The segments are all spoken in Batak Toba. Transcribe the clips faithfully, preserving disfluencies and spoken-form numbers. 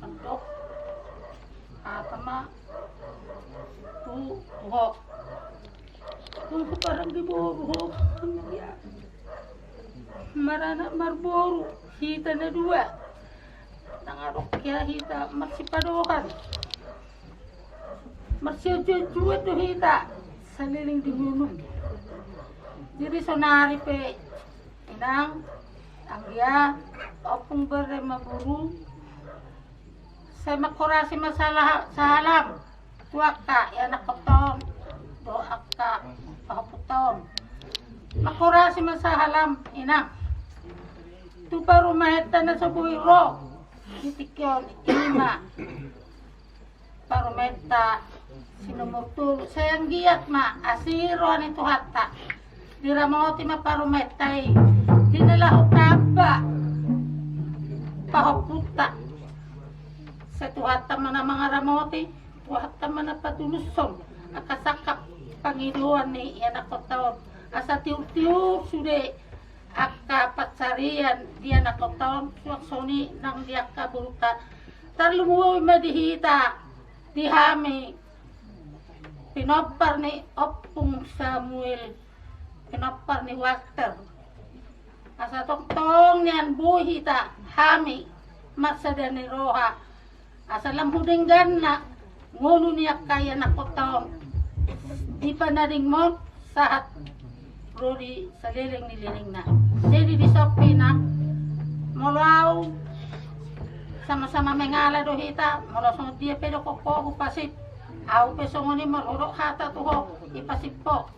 Antong, apa ma tu ho? Tu ho parang di boru ho. Ya. Maranak marboru hita na dua. Nang adong hea hita marsipadohan. Marsianjuanjuan do hita saleleng di ngolu. Jadi sonari pe, Inang, anggia, ompung, bere ma boru, sai manghorasi ma saha-, sahalam tu angka ianakhonta on dohot angka pahompunta on. Manghorasi ma sahalam, Inang, tu parumaenta na so boi ro di tingki on, i ma parumaenta si nomor tolu. Sai anggiat ma asi roha ni Tuhanta, diramoti ma parumaenta i di na laho tamba pahompunta. Sai Tuhanta ma na mangaramoti, Tuhanta ma na patulushon angka sangkap pangidoan ni ianakhonta on, asa tiur-tiur sude angka pansarian di ianakhonta on, suang songon i nang di angka borunta. Tarlumobi ma di hita, di hami pinompar ni Ompung Samuel, pinompar ni Walter. Asa tongtong nian boi hita, hami marsada ni roha, asa lam hudengganna ngolu ni angka ianakhonta on di panadingmon sahat ro di saleleng ni lelengna. Jadi di son pe, Inang, molo au sama-sama mengala do hita, molo songon dia pe dohonon ho, hupasip. Au pe songon i, molo hudok hata tu ho, ipasip ho.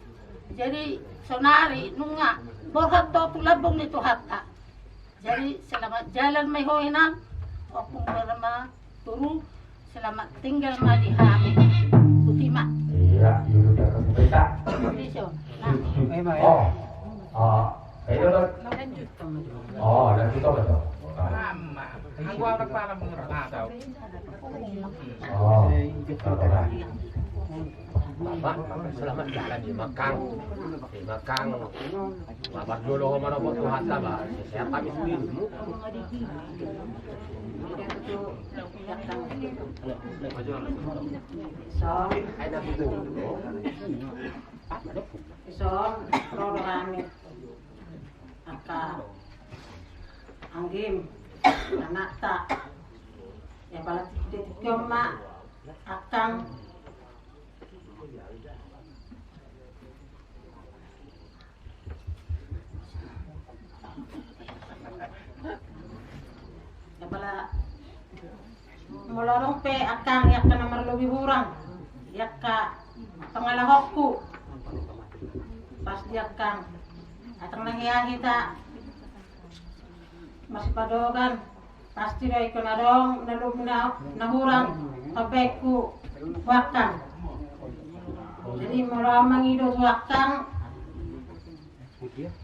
Jadi sonari nunga borhat ho tu lambung ni Tuhanta. Jadi selamat jalan ma i ho, Inang. Ompung, bere ma boru, selamat tinggal ma di hami. Botima. Iya, iya, iya, iya. Botima. Nah. Oh. Oh. Ayo, Bang. Oh, lanjut, Bang. Sama. Gua orang pala mengerti tahu. Oh, terserah. Bapak, selamat jalan di Makang. Di Makang. Bapak dulu mau nopo Tuhan sama. Sehat tapi sendiri. Son. Son, ro do hami. Angka anggim, anakta. Ia pala tingki on ma, Akang. Ia pala molo adong pe, Akang, i angka na marlobi hurang, i angka pangalahonku, pasti, Akang, atang na hea hita masipadogan, pasti do ingkon adong na lobi na, na hurang pambahenku tu Akang. Jadi molo au mangido tu Akang,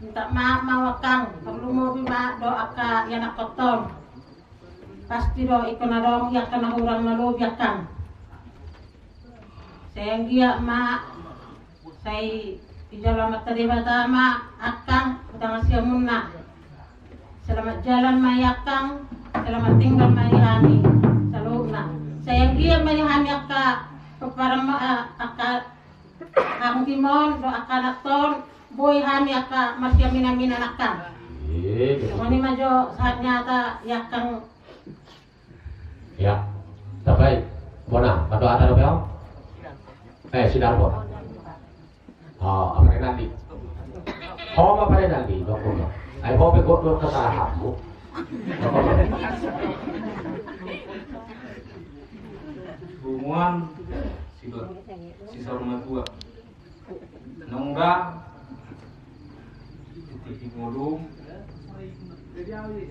minta maaf ma au, Akang, tarlumobi ma dohot angka ianakhonta on. Pasti do ingkon adong i angka na hurang na lobi, Akang. Sai anggiat ma, sai dijalo Amanta Debata ma, Akang, hutangasiamunna. Selamat jalan ma i, Akang, selamat tinggal ma i hami saluhutna. Sai anggiat ma i hami angka pomparan ma, eh, angka anggim on dohot angka anakta on, boi hami angka marsiaminaminan, Akang. Iya, betul. Songon i ma jo sahat ni hata i, Akang. Ya, tabai. Bona, mandok hata dope ho? Eh, si Darbo. Oh, apa Renaldi? Ho ma apa Renaldi, dok, dok. Ai ho pe gok dok kesalahanmu. Rumuan, si, si saur matua. Nunga di tingki ngolu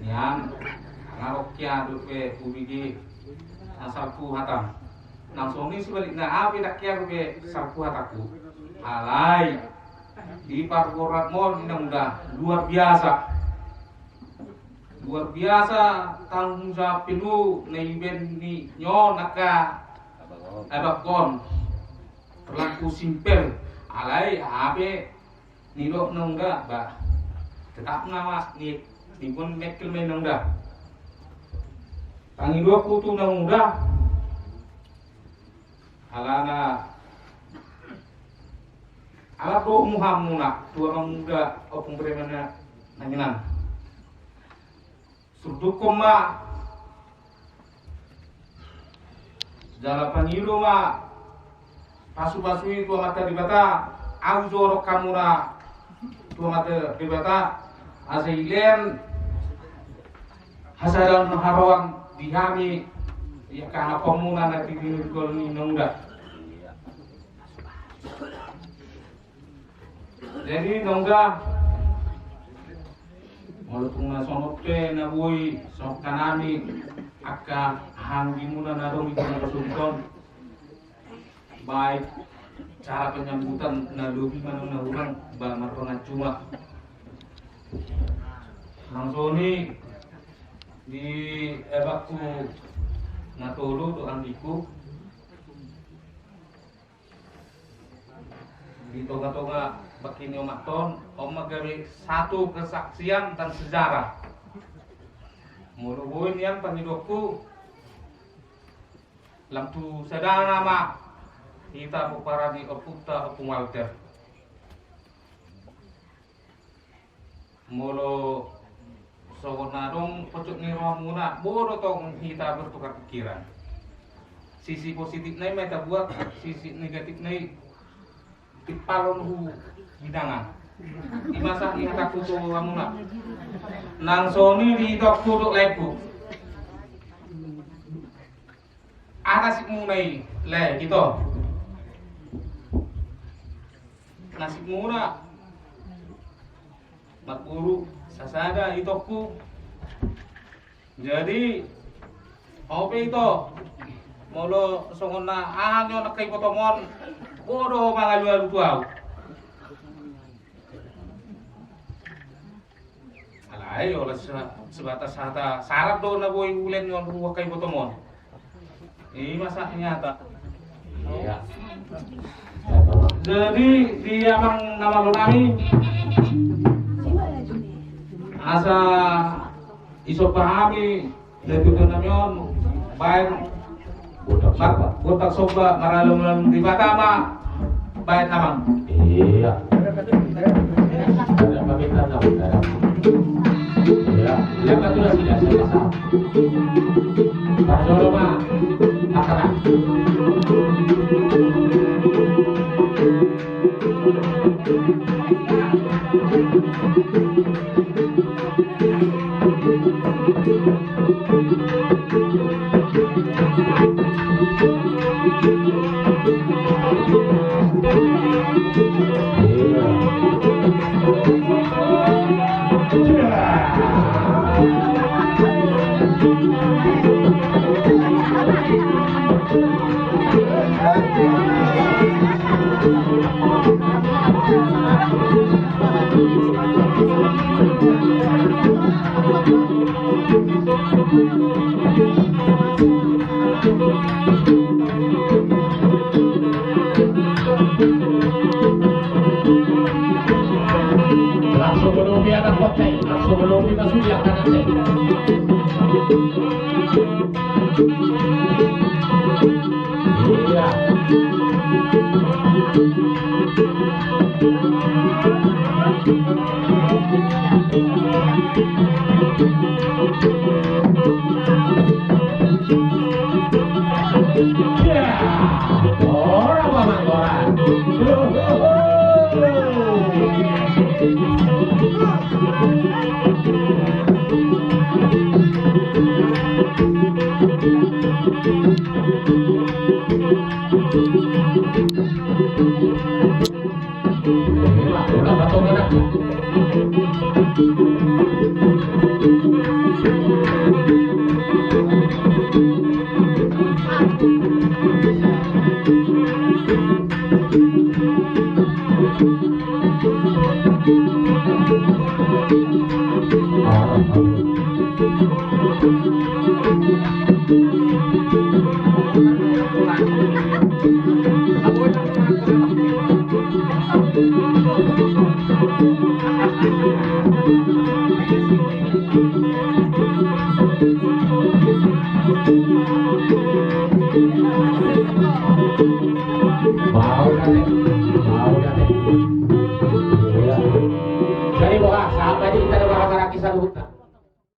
nian, nga rokia dope hubege na salpu hatam. Nang songon i sibalikna, au pe dang hea dope salpu hatangku. Alai di parboratmon, Inang Uda, luar biasa. Luar biasa tanggung jawab penuh na dibaen ni on angka abangkon. Terlaku simpel. Alai hape nidok na unda ba tetap nama ni, ni pun mekkel main na unda. Tangidoanku tu na unda. Alana ala do muhamuna tu amang unda, ompung preman na nangkinan. Surdukkon ma jala pangido ma pasupasu i tu Amanta Debata. Au joro hamuna tu Amanta Debata asa ilean hasadaon haroan di hami i angka hapommuna na tinggi ni gol ni na unda. Jadi na unda, molo tung na songon pe na boi songon hami angka hahaanggimuna na adong di na songon, baik cara penyambutan na lobi manang na hurang ba marpanganjuma. Nang songon i di abangku na tolu tu anggingku. Di tonga-tonga bakti ni omaton, on ma gabe satu kesaksian dan sejarah. Molo boi nian pangidoanku, lam tu sada nama hita pomparan ni ompunta Ompung Walter. Molo songon na adong pocok ni rohamuna, boi do tong hita bertukar pikiran. Sisi positifna i ma hita buat, sisi negatifna i timpalon hu hidangan. I ma sahat ni hatangku tu hamuna. Nang songon i di itongku dohot laengku. Aha nasibmuna i, lae, ito? Nasibmuna marboru sasada, itongku. Jadi au pe, ito, molo songon na aha ni on angka ibotom on, boi do mangalualu tu au. Alai olo se-, sebatas hata sarat do na boi hulean ni on rua angka ibotom on. I ma sahat ni hata. Iya. Jadi di amang na malo nami, asa isomba hami. Jadi tu nami on baen gondang somba maralum-alum di Batam ma baen, amang. Iya. Ada pamitan, amang. Iya. Lepas tu nasi dah selesai. Pas dulu, Mak. Akan. Langsung melobi anak kote, langsung melobi masuk di angka nate. Iya. Mau na